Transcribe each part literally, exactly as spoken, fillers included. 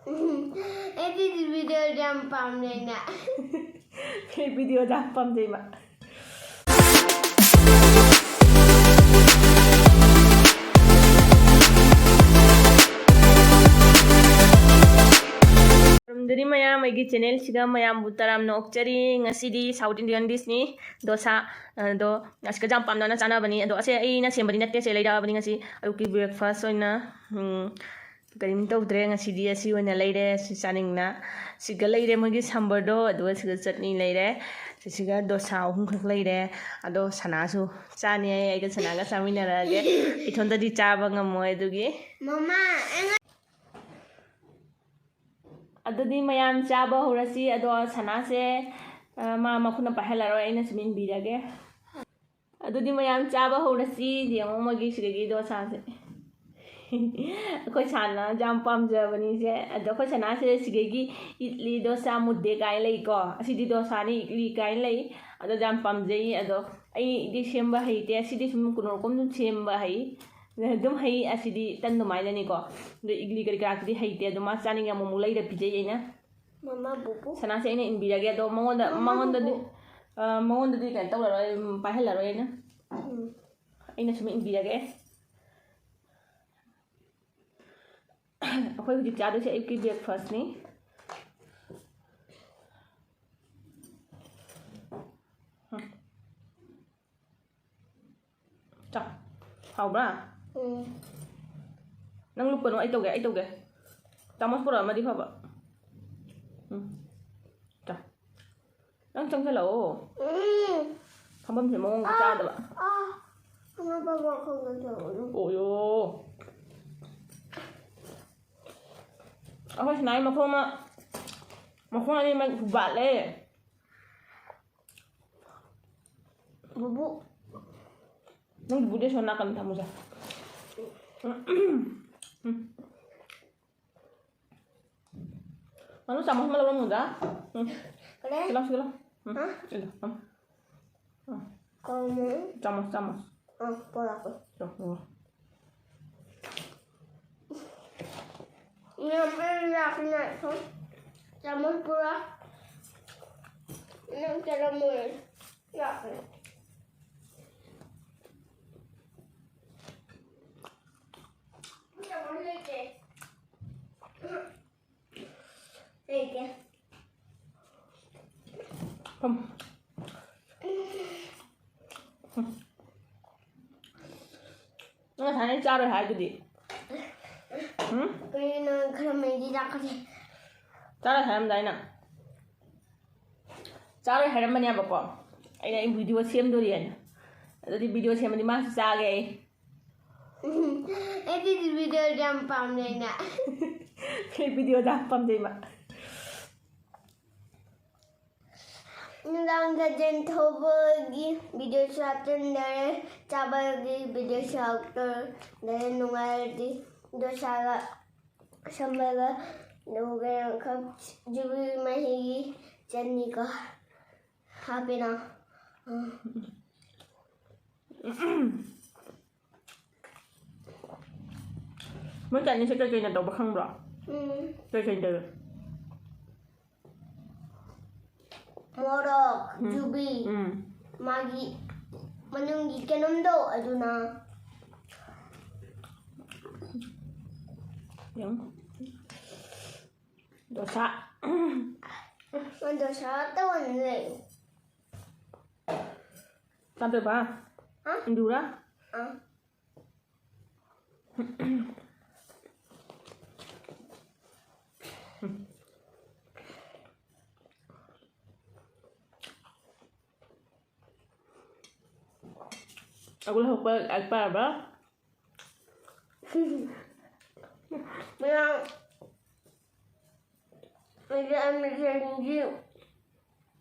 ꯑꯩꯗꯤ ꯚꯤꯗꯤꯑꯣ ꯌꯥꯝ ꯄꯥꯝꯃꯦꯅ꯫ ꯀꯩ ꯚꯤꯗꯤꯑꯣꯗ ꯄꯥꯝꯖꯩꯕ? ꯃꯔꯝꯗꯨꯗꯤ ꯃꯌꯥꯝ, ꯑꯩꯒꯤ ꯆꯦꯅꯦꯜꯁꯤꯗ ꯃꯌꯥꯝꯕꯨ ꯇꯔꯥꯝꯅ ꯑꯣꯛꯆꯔꯤ꯫ ꯉꯁꯤꯗꯤ South Indian dishꯅꯤ, ꯗꯣꯁꯥ꯫ ꯑꯗꯣ ꯑꯁꯤꯒ ꯌꯥꯝ ꯄꯥꯝꯅꯅ ꯆꯥꯅꯕꯅꯤ꯫ ꯑꯗꯣ ꯑꯁꯦ ꯑꯩꯅ ꯁꯦꯝꯕꯗꯤ ꯅꯠꯇꯦ, ꯁꯦ ꯂꯩꯔꯛꯑꯕꯅꯤ ꯉꯁꯤ ꯑꯌꯨꯛꯀꯤ breakfast ꯑꯣꯏꯅ꯫ ꯎꯝ, ꯀꯔꯤꯝ ꯇꯧꯗ꯭ꯔꯦ ꯉꯁꯤꯗꯤ, ꯑꯁꯤ ꯑꯣꯏꯅ ꯂꯩꯔꯦ, ꯁꯤ ꯆꯥꯅꯤꯡꯅ꯫ ꯁꯤꯒ ꯂꯩꯔꯦ ꯃꯣꯏꯒꯤ ꯁꯝꯕꯔꯗꯣ, ꯑꯗꯨꯒ ꯁꯤꯒ ꯆꯠꯅꯤ ꯂꯩꯔꯦ, ꯁꯤꯒ ꯗꯣꯁꯥ ꯑꯍꯨꯝꯈꯛ ꯂꯩꯔꯦ꯫ ꯑꯗꯣ ꯁꯅꯥꯁꯨ ꯆꯥꯅꯤ ꯍꯥꯏ, ꯑꯩꯒ ꯁꯅꯥꯒ ꯆꯥꯃꯤꯟꯅꯔꯛꯑꯒꯦ꯫ ꯏꯊꯣꯟꯗꯗꯤ ꯆꯥꯕ ꯉꯝꯃꯣꯏ ꯑꯗꯨꯒꯤ꯫ ꯃꯃꯥ, ꯑꯩꯉꯣꯟ- ꯑꯗꯨꯗꯤ ꯃꯌꯥꯝ ꯆꯥꯕ ꯍꯧꯔꯁꯤ꯫ ꯑꯗꯣ ꯁꯅꯥꯁꯦ, ꯑ, ꯃꯥ ꯃꯈꯨꯠꯅ ꯄꯥꯏꯍꯜꯂꯔꯣꯏ, ꯑꯩꯅ ꯁꯨꯝ ꯏꯟꯕꯤꯔꯒꯦ꯫ ꯑꯗꯨꯗꯤ ꯃꯌꯥꯝ ꯆꯥꯕ ꯍꯧꯔꯁꯤ꯫ ꯌꯦꯡꯉꯣ ꯃꯣꯏꯒꯤ ꯁꯤꯗꯒꯤ ꯗꯣꯁꯥꯁꯦ꯫ ꯑꯩꯈꯣꯏ ꯁꯥꯟꯅ ꯌꯥꯝ ꯄꯥꯝꯖꯕꯅꯤꯁꯦ꯫ ꯑꯗꯣ ꯑꯩꯈꯣꯏ ꯁꯅꯥꯁꯦ ꯁꯤꯗꯒꯤ ꯏꯗꯂꯤ, ꯗꯣꯁꯥ, ꯃꯨꯗꯦ ꯀꯥꯏꯅ ꯂꯩꯀꯣ꯫ ꯑꯁꯤꯗꯤ ꯗꯣꯁꯥꯅꯤ, ꯏꯗꯂꯤ ꯀꯥꯏꯅ ꯂꯩ꯫ ꯑꯗꯣ ꯌꯥꯝ ꯄꯥꯝꯖꯩ꯫ ꯑꯗꯣ ꯑꯩꯗꯤ ꯁꯦꯝꯕ ꯍꯩꯇꯦ꯫ ꯑꯁꯤꯗꯤ ꯁꯨꯝ ꯀꯩꯅꯣ ꯔꯣꯀꯣꯝ ꯑꯗꯨꯝ ꯁꯦꯝꯕ ꯍꯩ꯫ ꯑꯗꯨꯝ ꯍꯩ꯫ ꯑꯁꯤꯗꯤ ꯇꯟ ꯑꯗꯨꯃꯥꯏꯅꯅꯤꯀꯣ꯫ ꯑꯗꯣ ꯏꯗꯂꯤ ꯀꯔꯤ ꯀꯔꯥꯁꯤꯗꯤ ꯍꯩꯇꯦ꯫ ꯑꯗꯣ ꯃꯥ ꯆꯥꯅꯤꯡꯉꯦ, ꯑꯃꯨꯛ ꯑꯃꯨꯛ ꯂꯩꯔ ꯄꯤꯖꯩ ꯑꯩꯅ꯫ ꯃꯃꯥ ꯕꯨꯕꯨ꯫ ꯁꯅꯥꯁꯦ ꯑꯩꯅ ꯏꯟꯕꯤꯔꯒꯦ꯫ ꯑꯗꯣ ꯃꯉꯣꯟꯗ, ꯃꯃꯥ ꯃꯉꯣꯟꯗꯗꯤ, ꯕꯨꯕꯨ꯫ ꯑ, ꯃꯉꯣꯟꯗꯗꯤ ꯀꯩꯅꯣ ꯇꯧꯔꯔꯣꯏ, ꯎꯝ, ꯄꯥꯏꯍꯜꯂꯔꯣꯏ ꯑꯩꯅ꯫ ꯎꯝ꯫ ꯑꯩꯅ ꯁꯨꯝ ꯏꯟꯕꯤꯔꯒꯦ꯫ ꯑꯩꯈꯣꯏ ꯍꯧꯖꯤꯛ ꯆꯥꯗꯣꯏꯁꯦ ꯑꯌꯨꯛꯀꯤ breakfastꯅꯤ꯫ ꯎꯝ꯫ ꯆꯥ꯫ ꯍꯥꯎꯕ꯭ꯔꯥ? ꯎꯝ꯫ ꯅꯪ ꯂꯨꯞꯀꯅꯨ, ꯑꯩ ꯇꯧꯒꯦ, ꯑꯩ ꯇꯧꯒꯦ꯫ ꯆꯥꯃꯁ ꯄꯨꯔꯛꯑꯝꯃꯗꯤ ꯐꯕ꯫ ꯎꯝ꯫ ꯆꯥ꯫ ꯅꯪ ꯆꯪꯁꯤꯜꯂꯛꯑꯣ꯫ ꯎꯝ꯫ ꯐꯝꯐꯝꯁꯦ ꯃꯑꯣꯡ ꯑꯥ, ꯆꯥꯗꯕ꯫ ꯑꯥ꯫ ꯐꯝꯐꯝ ꯃꯈꯣꯡꯗ ꯇꯧꯒꯅꯨ꯫ ꯑꯣꯌꯣ꯫ ꯑꯩꯈꯣꯏ ꯁꯅꯥꯒꯤ ꯃꯈꯣꯡ ꯑꯃ, ꯃꯈꯣꯡ ꯑꯅꯤꯃꯛ ꯍꯨꯕꯥꯠꯂꯦ꯫ ꯕꯨꯕꯨ꯫ ꯅꯪ ꯕꯨꯕꯨꯗꯤ ꯁꯣꯝ ꯅꯥꯀꯟ ꯊꯝꯃꯨꯁꯦ꯫ ꯎꯝ꯫ ꯃꯅꯨ, ꯆꯥꯃꯁ ꯑꯃ ꯂꯧꯔꯝꯃꯨꯗ꯫ ꯎꯝ꯫ ꯀꯔꯤ? ꯁꯤ ꯂꯥꯎ, ꯁꯤ ꯂꯥꯎ꯫ ꯎꯝ꯫ ꯍꯥ? ꯁꯤ ꯂꯥꯎ꯫ ꯎꯝ꯫ ꯎꯝ꯫ ꯀꯔꯤꯅꯣ? ꯆꯥꯃꯁ, ꯆꯥꯃꯁ꯫ ꯑ, ꯄꯨꯔꯛꯑꯣ꯫ ꯆꯥꯃꯁ꯫ ꯌꯥꯝ ꯑꯩ ꯂꯥꯛꯅ ꯁꯨꯝ ꯆꯥꯃꯁ ꯄꯨꯔꯥ ꯅꯪ ꯆꯠꯂꯝꯃꯣꯏ ꯂꯥꯛꯅ꯫ ꯆꯥꯃꯁ ꯂꯩꯇꯦ꯫ ꯂꯩꯇꯦ꯫ ꯐꯝ꯫ ꯅꯪ ꯉꯁꯥꯏ ꯆꯥꯔꯣꯏ ꯍꯥꯏꯗꯨꯗꯤ? ꯎꯝ? ꯀꯩꯅꯣ ꯅꯪ ꯈꯔ ꯃꯩꯗꯤ ꯂꯥꯛꯀꯅꯤ꯫ ꯆꯥꯔꯣꯏ ꯍꯥꯏꯔꯝꯗꯥꯏꯅ? ꯆꯥꯔꯣꯏ ꯍꯥꯏꯔꯝꯕꯅꯦꯕꯀꯣ꯫ ꯑꯩꯅ ꯑꯩ ꯚꯤꯗꯤꯑꯣ ꯁꯦꯝꯗꯣꯔꯤꯑꯅ꯫ ꯑꯗꯨꯗꯤ ꯚꯤꯗꯤꯑꯣ ꯁꯦꯝꯃꯗꯤ ꯃꯥꯁꯨ ꯆꯥꯒꯦ ꯑꯩ꯫ ꯑꯩꯗꯤ ꯚꯤꯗꯤꯑꯣ ꯌꯥꯝ ꯄꯥꯝꯃꯦꯅ꯫ ꯑꯩ ꯚꯤꯗꯤꯑꯣꯗ ꯌꯥꯝ ꯄꯥꯝꯖꯩ ꯃꯥ꯫ ꯅꯨꯡꯗꯥꯡꯗ ꯖꯦꯟ ꯊꯧꯕꯒꯤ ꯚꯤꯗꯤꯑꯣꯁꯨ ꯍꯥꯞꯆꯤꯟꯗꯔꯦ, ꯆꯥꯕꯒꯤ ꯚꯤꯗꯤꯑꯣꯁꯨ ꯍꯥꯞꯆꯤꯟꯗꯔꯦ꯫ ꯅꯨꯡꯉꯥꯏꯔꯗꯤ ꯗꯣꯁꯥꯒ ꯁꯝꯕꯔꯒ ꯑꯗꯨꯒ ꯌꯥꯡꯈꯛ ꯖꯨꯕꯤ ꯃꯍꯤꯒꯤ ꯆꯠꯅꯤꯒ ꯍꯥꯞꯄꯦꯅ꯫ ꯃꯣꯏ ꯆꯠꯅꯤꯁꯦ ꯀꯩꯀꯩꯅ ꯇꯧꯕ ꯈꯪꯕ꯭ꯔꯣ? ꯎꯝ꯫ ꯀꯩꯀꯩ ꯇꯧꯋꯦ? ꯃꯣꯔꯣꯛ, ꯎꯝ꯫ ꯖꯨꯕꯤ, ꯎꯝ꯫ ꯃꯥꯒꯤ ꯃꯅꯨꯡꯒꯤ ꯀꯩꯅꯣꯝꯗꯣ ꯑꯗꯨꯅ꯫ ꯌꯦꯡꯉꯨ꯫ ꯗꯣꯁꯥ꯫ ꯃꯣꯏ ꯗꯣꯁꯥ ꯇꯧꯍꯟꯂꯦ꯫ ꯆꯥꯗꯣꯏꯕ? ꯍꯥ? ꯏꯟꯗꯨꯔꯥ? ꯑꯥ꯫ ꯑꯒꯨꯜ ꯍꯧꯕ ꯂꯥꯏꯔꯤꯛ ꯄꯥꯔꯕ? ꯃꯌꯥꯝ ꯑꯩꯒꯤ ꯑꯦꯗꯃꯤꯁꯟꯒꯤ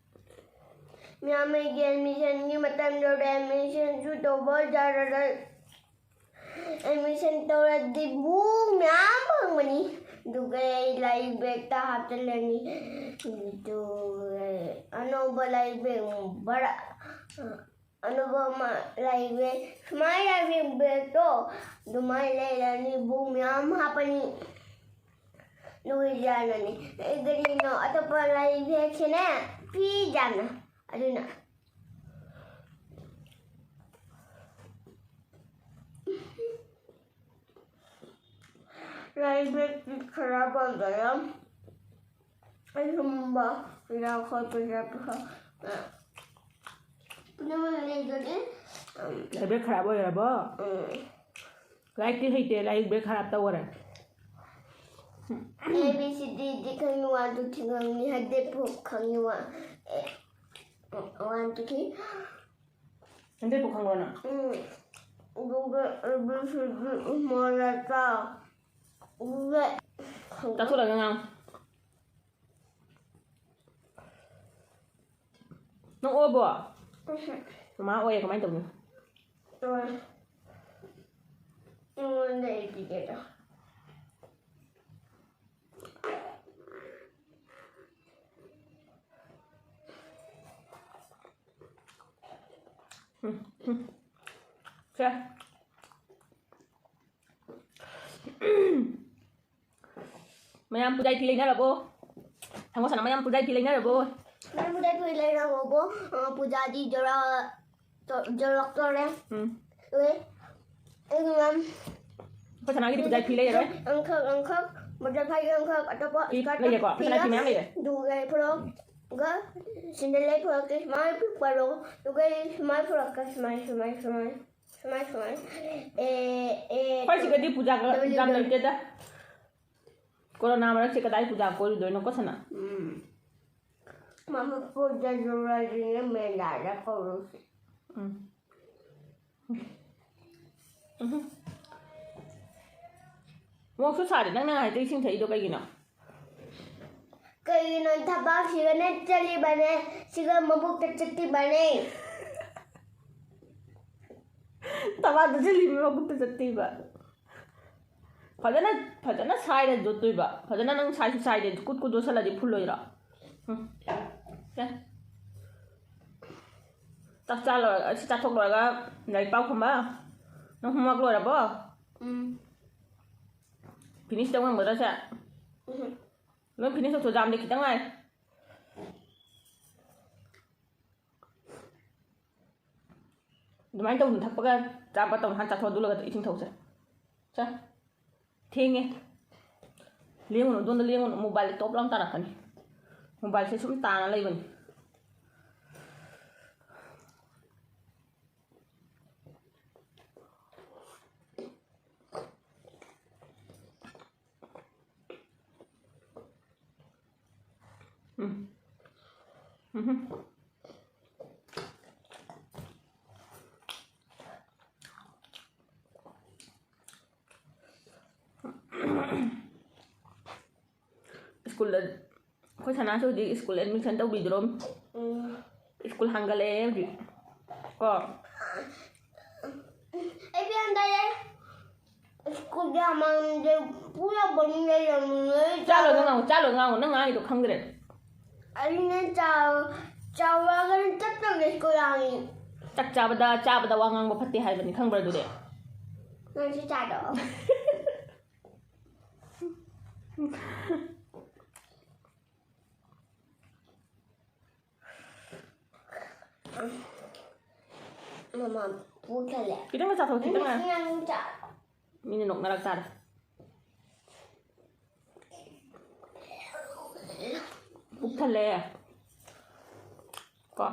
ꯃꯌꯥꯝ ꯑꯩꯒꯤ ꯑꯦꯗꯃꯤꯁꯟꯒꯤ ꯃꯇꯝ ꯌꯧꯔꯦ꯫ ꯑꯦꯗꯃꯤꯁꯟꯁꯨ ꯇꯧꯕ ꯌꯥꯔꯔꯣꯏ꯫ ꯑꯦꯗꯃꯤꯁꯟ ꯇꯧꯔꯗꯤ ꯕꯨꯛ ꯃꯌꯥꯝ ꯐꯪꯕꯅꯤ꯫ ꯑꯗꯨꯒ ꯑꯩ ꯂꯥꯏꯔꯤꯛ ꯕꯦꯛꯇ ꯍꯥꯞꯆꯤꯜꯂꯅꯤ꯫ ꯑꯗꯨꯒ ꯑꯅꯧꯕ ꯂꯥꯏꯔꯤꯛ ꯕꯦꯛ ꯕꯔꯥ ꯑꯅꯧꯕ ꯑꯃ ꯂꯥꯏꯔꯤꯛ ꯕꯦꯛ ꯁꯨꯃꯥꯏꯅ ꯂꯥꯏꯔꯤꯛ ꯕꯦꯛꯇꯣ ꯑꯗꯨꯃꯥꯏꯅ ꯂꯩꯔꯅꯤ꯫ ꯕꯨꯛ ꯃꯌꯥꯝ ꯍꯥꯞꯄꯅꯤ꯫ ꯅꯣꯏ ꯌꯥꯅꯅꯤ꯫ ꯑꯩ ꯀꯔꯤꯅꯣ ꯑꯇꯣꯞꯄ ꯂꯥꯏꯔꯤꯛ ꯕꯦꯒꯁꯤꯅꯦ ꯐ꯭ꯔꯤ ꯌꯥꯝꯅ꯫ ꯑꯗꯨꯅ ꯂꯥꯏꯔꯤꯛ ꯕꯦꯒꯇꯤ ꯈꯔ ꯄꯥꯖꯔ ꯑꯩ ꯁꯨꯝꯕ ꯄꯩꯁꯥ ꯈꯣꯠ ꯄꯩꯁꯥ ꯄꯩꯁꯥ ꯄꯨꯝꯅꯃꯛ ꯂꯩꯖꯒꯦ꯫ ꯂꯥꯏꯔꯤꯛ ꯕꯦꯒ ꯈꯔ ꯑꯣꯏꯔꯕꯣ? ꯎꯝ꯫ ꯂꯥꯏꯔꯤꯛꯇꯤ ꯍꯩꯇꯦ, ꯂꯥꯏꯔꯤꯛ ꯕꯦꯒ ꯈꯔ ꯇꯧꯈꯔꯦ꯫ ꯑꯦ ꯕꯤ ꯁꯤ ꯗꯤ ꯗꯤ ꯈꯪꯉꯤ, ꯋꯥꯟ ꯇꯨ ꯊ꯭ꯔꯤ ꯈꯪꯉꯤ, ꯍꯟꯗ꯭ꯔꯦꯠ ꯐꯥꯎ ꯈꯪꯉꯤ, ꯋꯥꯟ, ꯑꯦ, ꯋꯥꯟ ꯇꯨ ꯊ꯭ꯔꯤ꯫ ꯍꯟꯗ꯭ꯔꯦꯠ ꯐꯥꯎ ꯈꯪꯕ꯭ꯔꯣ ꯅꯪ? ꯎꯝ꯫ ꯑꯗꯨꯒ ꯑꯦ ꯕꯤ ꯁꯤ ꯗꯤ ꯃꯣꯔꯦꯇꯥ꯫ ꯑꯗꯨꯒ ꯆꯥꯊꯣꯛꯂꯒ ꯉꯥꯡꯉꯨ꯫ ꯅꯪ ꯑꯣꯕꯣ? ꯎꯝ꯫ ꯃꯃꯥ ꯑꯣꯏꯌꯦ, ꯀꯃꯥꯏꯅ ꯇꯧꯅꯤ? ꯑꯣꯏ꯫ ꯑꯩꯉꯣꯟꯗ ꯑꯩ ꯄꯤꯒꯦꯗꯣ꯫ ꯎꯝ, ꯎꯝ꯫ ꯁꯦ꯫ ꯃꯌꯥꯝ ꯄꯨꯖꯥ ꯐꯤ ꯂꯩꯅꯔꯕꯣ? ꯍꯪꯉꯣ ꯁꯅꯥ, ꯃꯌꯥꯝ ꯄꯨꯖꯥ ꯐꯤ ꯂꯩꯅꯔꯕꯣ? ꯃꯌꯥꯝ ꯄꯨꯖꯥ ꯐꯤ ꯂꯩꯅꯔꯕꯣ? ꯑ, ꯄꯨꯖꯥꯗꯤ ꯖꯣꯔꯥ-, ꯇꯣ-, ꯖꯣꯔꯛꯇꯣꯔꯦ꯫ ꯎꯝ꯫ ꯑꯦ, ꯑꯩꯒꯤ ꯃꯌꯥꯝ ꯑꯩꯈꯣꯏ ꯁꯅꯥꯒꯤꯗꯤ ꯄꯨꯖꯥ ꯐꯤ ꯂꯩꯔꯔꯣꯏ꯫ ꯑꯪꯈꯛ, ꯑꯪꯈꯛ, ꯕꯇꯔꯐ꯭ꯂꯥꯏꯒꯤ ꯑꯪꯈꯛ, ꯑꯇꯣꯞꯄ ꯐꯤ ꯏꯁꯀꯥꯔꯠ ꯂꯩꯔꯦꯀꯣ? ꯑꯩꯈꯣꯏ ꯐꯤꯒ ꯁꯅꯥ ꯐꯤ ꯃꯌꯥꯝ ꯂꯩꯔꯦ꯫ ꯑꯗꯨꯒ ꯑꯩ ꯐꯨꯔꯤꯠ, ꯑꯗꯨꯒ ꯁꯦꯟꯗꯜ ꯑꯩ ꯄꯨꯔꯛꯀꯦ, ꯁꯨꯃꯥꯏꯅ ꯄꯨꯔꯛꯑꯣ, ꯑꯗꯨꯒ ꯑꯩ ꯁꯨꯃꯥꯏꯅ ꯄꯨꯔꯛꯀꯦ, ꯁꯨꯃꯥꯏꯅ, ꯁꯨꯃꯥꯏꯅ, ꯁꯨꯃꯥꯏꯅ꯫ ꯁꯨꯃꯥꯏ, ꯁꯨꯃꯥꯏ꯫ ꯑꯦ, ꯑꯦ, ꯍꯣꯏ, ꯁꯤꯒꯗꯤ ꯄꯨꯖꯥꯒ ꯗꯕꯜꯌꯨ ꯌꯥꯝ ꯗꯕꯜꯌꯨ꯫ ꯂꯩꯇꯦꯗ꯫ ꯀꯣꯔꯣꯅꯥ ꯃꯔꯛꯁꯦ ꯀꯗꯥꯏ ꯄꯨꯖꯥ ꯀꯣꯏꯔꯨꯗꯣꯏꯅꯣ ꯀꯣ ꯁꯅꯥ? ꯎꯝ꯫ ꯃꯥꯃ ꯄꯨꯖꯥ ꯖꯨꯂꯥꯏꯗꯅꯦ ꯃꯦꯂꯥꯗ ꯀꯧꯔꯨꯁꯦ꯫ ꯎꯝ꯫ ꯎꯝ꯫ ꯃꯣꯛꯁꯨ ꯁꯥꯗꯦ, ꯅꯪꯅ ꯉꯥꯏꯍꯥꯛꯇ ꯏꯁꯤꯡ ꯊꯛꯏꯗꯣ ꯀꯩꯒꯤꯅꯣ? ꯀꯩꯒꯤꯅꯣ ꯊꯕꯛꯁꯤꯒꯅꯦ ꯆꯠꯂꯤꯕꯅꯦ, ꯁꯤꯒ ꯃꯕꯨꯛꯇ ꯆꯠꯈꯤꯕꯅꯦ꯫ ꯊꯕꯥꯛꯇ ꯆꯤꯜꯂꯤꯕ ꯃꯕꯨꯛꯇ ꯆꯠꯇꯣꯏꯕ꯫ ꯐꯖꯅ, ꯐꯖꯅ ꯁꯥꯏꯔ ꯌꯣꯠꯇꯣꯏꯕ꯫ ꯐꯖꯅ ꯅꯪ ꯁꯥꯏꯁꯨ ꯁꯥꯏꯗꯦ, ꯈꯨꯠ ꯈꯨꯠ ꯌꯣꯠꯁꯜꯂꯗꯤ ꯐꯨꯜꯂꯣꯏꯗ꯭ꯔꯣ? ꯎꯝ꯫ ꯁꯦ꯫ ꯆꯥꯛ ꯆꯥ ꯂꯣꯏꯔꯒ, ꯑꯁꯤ ꯆꯥꯊꯣꯛ ꯂꯣꯏꯔꯒ ꯂꯥꯏꯔꯤꯛ ꯄꯥꯎ ꯐꯝꯕ? ꯅꯪ homework ꯂꯣꯏꯔꯕꯣ? ꯎꯝ꯫ Finish ꯇꯧ ꯉꯝꯒꯗ꯭ꯔꯥ ꯁꯦ? ꯎꯝ꯫ ꯂꯣꯏ finish ꯇꯧꯊꯣꯛ, ꯖꯥꯝꯗꯤ ꯈꯤꯇꯪ ꯉꯥꯏꯔꯦ꯫ ꯑꯗꯨꯃꯥꯏꯅ ꯇꯧꯗꯅ ꯊꯛꯄꯒ ꯆꯥꯕ ꯇꯧꯅ ꯍꯥꯟꯅ ꯆꯥꯊꯣꯛ, ꯑꯗꯨ ꯂꯣꯏꯔꯒ ꯏꯁꯤꯡ ꯊꯛꯁꯦ꯫ ꯆꯥ꯫ ꯊꯦꯡꯉꯦ꯫ ꯂꯦꯡꯉꯨꯅꯨ, ꯑꯗꯣꯝꯗ ꯂꯦꯡꯉꯨꯅꯨ, mobile ꯇꯣꯞ ꯂꯥꯎ ꯇꯥꯔꯛꯀꯅꯤ꯫ Mobileꯁꯦ ꯁꯨꯝ ꯇꯥꯅ ꯂꯩꯕꯅꯤ꯫ ꯎꯝ꯫ ꯎꯝꯍꯨꯝ꯫ ꯁ꯭ꯀꯨꯜꯗ ꯑꯩꯈꯣꯏ ꯁꯅꯥꯁꯨ ꯍꯧꯖꯤꯛ ꯁ꯭ꯀꯨꯜ admission ꯇꯧꯕꯤꯗ꯭ꯔꯣ? ꯎꯝ꯫ ꯁ꯭ꯀꯨꯜ ꯍꯥꯡꯒꯠꯂꯛꯑꯦ ꯍꯧꯖꯤꯛ꯫ ꯀꯣ? ꯑꯩ ꯄꯤꯌꯥꯟ ꯇꯥꯏꯌꯦ꯫ ꯁ꯭ꯀꯨꯜꯒꯤ ꯃꯃꯥꯡꯗ ꯄꯨꯔꯥ ꯕꯟ ꯂꯩꯔꯝꯃꯦ꯫ ꯆꯥꯂꯣ ꯅꯪ ꯉꯥꯡꯉꯨ, ꯆꯥꯂꯣ ꯉꯥꯡꯉꯨ, ꯅꯪ ꯉꯥꯡꯉꯤꯗꯣ ꯈꯪꯗ꯭ꯔꯦ꯫ ꯑꯩꯅ ꯆꯥꯎ-, ꯆꯥꯎꯔꯛꯑꯒꯅ ꯇꯞ ꯇꯞꯅ ꯁ꯭ꯀꯨꯜ ꯍꯥꯡꯉꯤ꯫ ꯆꯥꯛ ꯆꯥꯕꯗ, ꯆꯥꯕꯗ ꯋꯥ ꯉꯥꯡꯕ ꯐꯠꯇꯦ ꯍꯥꯏꯕꯅꯤ, ꯈꯪꯕ꯭ꯔꯥ ꯑꯗꯨꯗꯤ? ꯅꯪꯁꯨ ꯆꯥꯔꯣ꯫ ꯃꯃꯥ, ꯄꯨꯛ ꯊꯜꯂꯦ꯫ ꯈꯤꯇꯪꯒ ꯆꯥꯊꯣꯛ, ꯈꯤꯇꯪꯒ꯫ ꯅꯪ ꯆꯥꯔꯣ꯫ ꯃꯤꯅ ꯅꯣꯛꯅꯔꯛ ꯇꯥꯔꯦ꯫ ꯄꯨꯛ ꯊꯜꯂꯦ꯫ ꯀꯣ?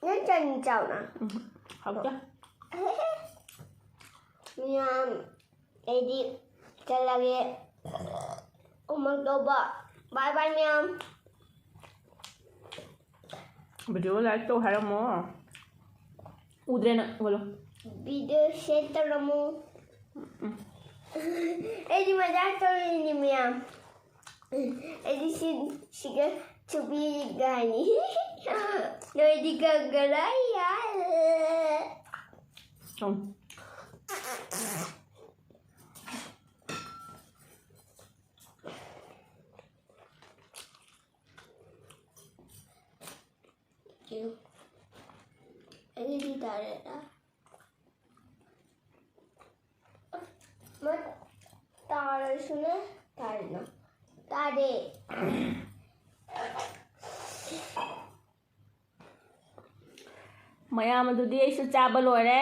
ꯅꯪ ꯆꯥꯅꯤꯡ ꯆꯥꯎꯅ꯫ ꯎꯝ, ꯍꯥꯎꯇꯦ꯫ ꯃꯌꯥꯝ, ꯑꯩꯗꯤ ꯆꯠꯂꯒꯦ꯫ ꯍꯣꯝꯋꯔꯛ ꯇꯧꯕ꯫ Bye bye ꯃꯌꯥꯝ꯫ Video like ꯇꯧ ꯍꯥꯏꯔꯝꯃꯣ꯫ ꯎꯗ꯭ꯔꯦ ꯅꯪ, ꯍꯣꯂꯣ꯫ Video share ꯇꯧꯔꯝꯃꯣ꯫ ꯎꯝ꯫ ꯑꯩꯗꯤ ꯃꯖꯥꯛ ꯇꯧꯔꯤꯅꯤ ꯃꯌꯥꯝ꯫ ꯑꯩꯗꯤ ꯁꯤ, ꯁꯤꯒ ꯆꯨꯕꯤꯒꯅꯤ꯫ ꯅꯣꯏꯗꯤ ꯈꯪꯒꯔꯣꯏ ꯌꯥꯔꯦ꯫ ꯎꯝ꯫ ꯑꯩꯗꯤ ꯇꯥꯔꯦꯗ꯫ ꯃ-, ꯇꯥꯔꯁꯨꯅꯦ, ꯇꯥꯔꯦꯗꯅ꯫ ꯇꯥꯗꯦ꯫ ꯃꯌꯥꯝ ꯑꯗꯨꯗꯤ ꯑꯩꯁꯨ ꯆꯥꯕ ꯂꯣꯏꯔꯦ꯫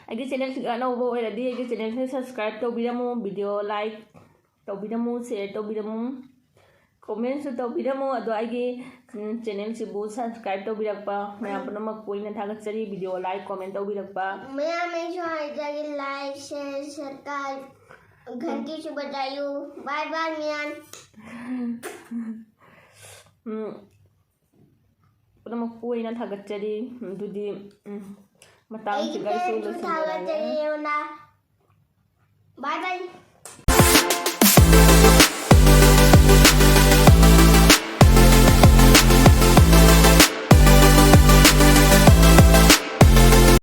ꯑꯩꯒꯤ ꯆꯦꯅꯦꯜꯁꯤꯒ ꯑꯅꯧꯕ ꯑꯣꯏꯔꯗꯤ ꯑꯩꯒꯤ ꯆꯦꯅꯦꯜꯁꯤ subscribe ꯇꯧꯕꯤꯔꯝꯃꯨ, video like ꯇꯧꯕꯤꯔꯝꯃꯨ, share ꯇꯧꯕꯤꯔꯝꯃꯨ, commentꯁꯨ ꯇꯧꯕꯤꯔꯝꯃꯨ꯫ ꯑꯗꯣ ꯑꯩꯒꯤ ꯆꯦꯅꯦꯜꯁꯤꯕꯨ subscribe ꯇꯧꯕꯤꯔꯛꯄ ꯃꯌꯥꯝ ꯄꯨꯝꯅꯃꯛꯄꯨ ꯑꯩꯅ ꯊꯥꯒꯠꯆꯔꯤ꯫ Video like comment ꯇꯧꯕꯤꯔꯛꯄ ꯃꯌꯥꯝ ꯑꯩꯁꯨ ꯍꯥꯏꯖꯒꯦ, like share subscribe ꯘꯟꯇꯤꯁꯨ ꯕꯖꯥꯏꯌꯨ꯫ Bye bye ꯃꯌꯥꯝ꯫ ꯎꯝ, ꯄꯨꯝꯅꯃꯛꯄꯨ ꯑꯩꯅ ꯊꯥꯒꯠꯆꯔꯤ꯫ ꯑꯗꯨꯗꯤ, ꯎꯝ, ꯑꯩꯒꯤ ꯃꯇꯥꯡꯁꯤꯗ ꯑꯩꯁꯨ friendꯁꯨ ꯂꯣꯏꯁꯤꯟꯖꯔꯒꯦ꯫ ꯊꯥꯒꯠꯆꯔꯤ ꯑꯩꯉꯣꯟꯗ꯫ Bye bye꯫